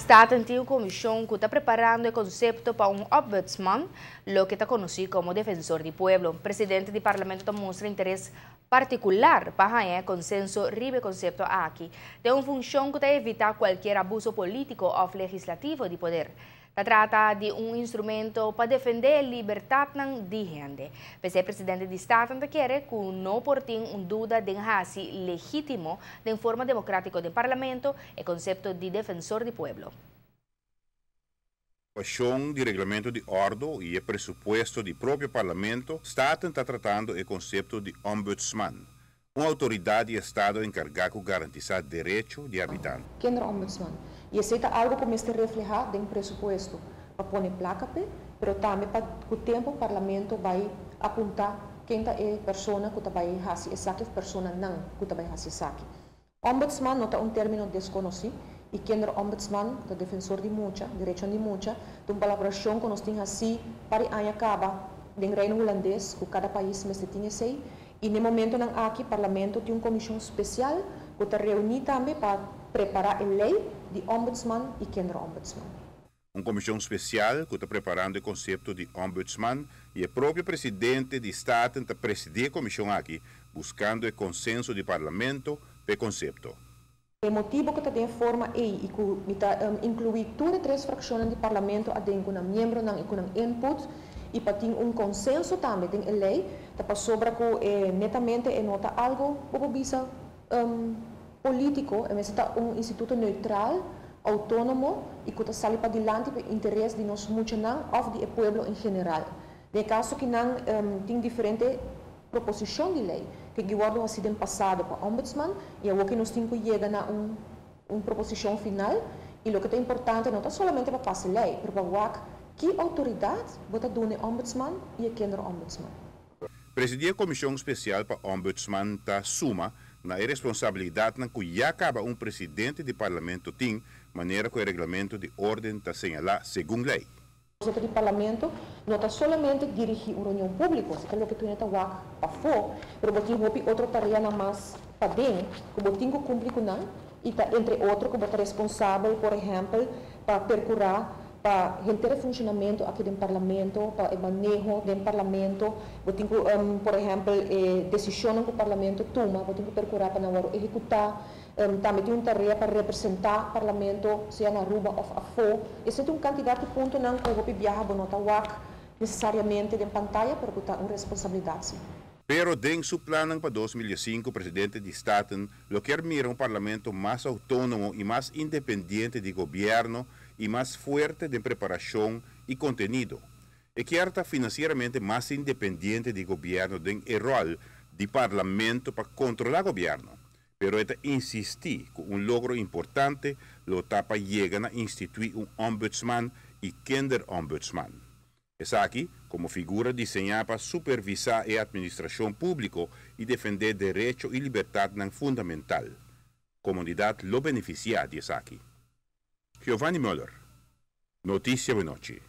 Staten tin un komishon ku ta preparando e konsepto pa un ombudsman, loke ta konosí komo defensor di pueblo. Presidente di Parlamento ta mustra interes partikular pa haña konsenso riba e konsepto aki, den un funshon ku ta evitá kualkier abuso polítiko òf legislativo di poder. Ta trata di un instrumento pa defendé libertatnan di hende. P'esei presidente di Staten ta kere ku no por tin un duda den hasi legítimo den forma demokrátiko den Parlamento e konsepto di defensor di pueblo. Aprobashon di reglamento di òrdo i e presupuesto di propio Parlamento, Staten ta tratando e konsepto di ombudsman, un outoridat di estado enkargá ku garantisá derecho di habitante. Kinderombudsman. I esei ta algu ku mester reflehá den presupuesto pa pone plaka p'e, pero tambe pa ku tempu Parlamento bai apuntá ken ta e persona ku ta bai hasi esaki òf personanan ku ta bai hasi esaki. Ombudsman no ta un término deskonosí i kinderombudsman, ku ta defensor di mucha, derechonan di mucha, ta un palabrashon ku nos tin hasí par di aña kaba den Reino Hulandes ku kada pais mester tin esei i n'e momentonan aki Parlamento tin un komishon spesial ku ta reuní tambe pa prepará e lei di ombudsman i kinderombudsman. Un komishon spesial ku ta preparando e konsepto di ombudsman i e propio presidente di Staten ta presidí e komishon aki buskando e konsenso di Parlamento pa e konsepto. E motibo ku ta den e forma ei i ku mi ta inkluí tur e tres frakshonnan di Parlamento aden ku nan miembronan i ku nan input i pa tin un konsenso tambe den e lei ta pasobra ku e netamente e no ta algo bo por bisa polítiko, e mester ta un instituto neutral, outónomo i ku ta sali padilanti pa e interes di nos muchanan òf di e pueblo en general. Den e kaso ki nan tin diferente proposishon di lei ku a wòrdu hasi den pasado pa Ombudsman i awor ki nos tin ku yega na un un proposishon final i loke ta importante no ta solamente pa pasa e lei pero pa wak ki outoridat bo ta duna e Ombudsman i e Kinderombudsman. Presidí e Komishon Spesial pa Ombudsman ta suma na e responsabilidatnan ku ya kaba un presidente di Parlamento tin, manera ku e reglamento di órden ta señalá segun lei. Voorzitter di Parlamento no ta solamente dirigí un reunion públiko, esei ta loke tur hende ta wak pafó, pero bo tin hopi otro tareanan mas paden ku bo tin ku kumpli ku nan i ta entre otro ku bo ta responsabel por ehèmpel pa perkurá Pa henter e funcionamento aki den Parlamento, pa e maneho den Parlamento, bo tin cu, por ehempel, e decisionnan cu Parlamento tuma, bo tin cu percura pa nan worde ehecuta. Tambe tin un tarea pa representa Parlamento, sea na Aruba of afo. Esey ta un cantidad di puntonan cu hopi biaha bo no ta wak necesariamente den pantaya, pero cu ta un responsabilidad si. Pero den su plannan pa 2005 presidente di Staten lo kier mira un Parlamento mas autónomo i mas independiente di gobierno i mas fuerte den preparashon i kontenido. E kier ta finansieramente mas independiente di gobierno den e ròl di Parlamento pa kontrolá gobierno, pero e ta insistí ku un logro importante lo ta pa yega na instituí un ombudsman i kinderombudsman. Esaki komo figura diseñá pa supervisá e atministrashon públiko i defendé derecho i libertatnan fundamental. Komunidat lo benefisiá di esaki. Giovanni Muller, Notisia Buenochi.